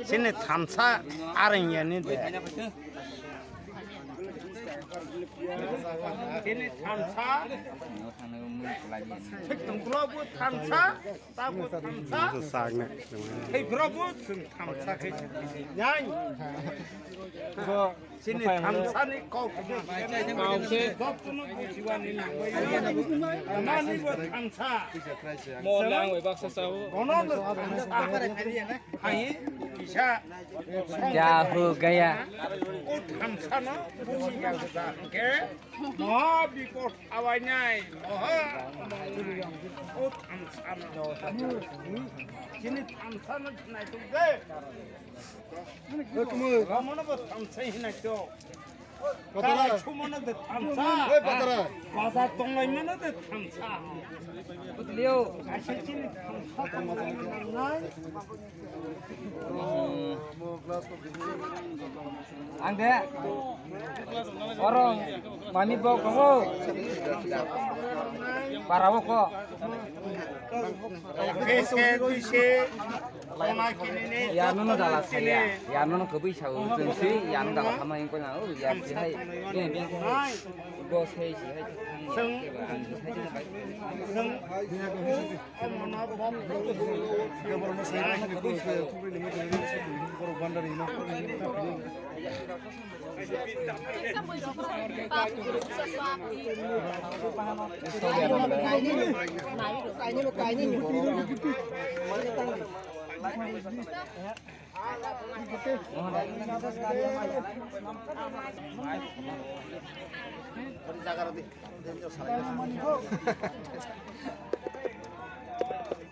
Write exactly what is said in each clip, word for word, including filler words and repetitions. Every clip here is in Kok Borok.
Chini thansa areng yani de. Chini thansa. Thik tongklo bo thansa, ta bo thansa. Sakne. Thik bro bo sung thansa khe. Nyai. Chini thansani kok. Jotono bujiwani nangbai. Mani bo thansa. Mo lang bai baksa sao. Bono no thansa. Hai, isa. Jahu gaya. O thansano bujiya ke. Mo bipot awainai. Moha. O thansano. Chini thansano nai tu ge. Ramono bo thansai hinai to. Patara. Kara chumono de thansa. Oi, patara. Baza tonglai mano de thansa. Leo. Kaisa chini thansa tonglai manai. Ang de. Oro mami bo kobo. Para bo ko. Kese, kese. Yanono dala saya, yanono kwbwi sao, chwngsi yano dala sama ingkoi na, o ya si hai, beng beng hai, bo sei si hai, ang si hai jana bai.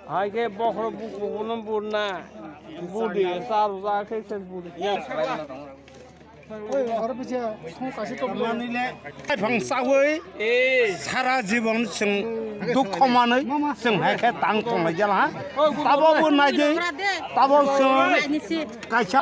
Hai khe bokhorok bukukuno burna. Budi, sal ja khe se budi. Oi, oro bisi song kasi tok. Manile, phang sawi, sara jibon chwng dukho manwi, chwng hai khe tang tonglai jala, ha? Tabo bo nai di, tabo chwng kaisa.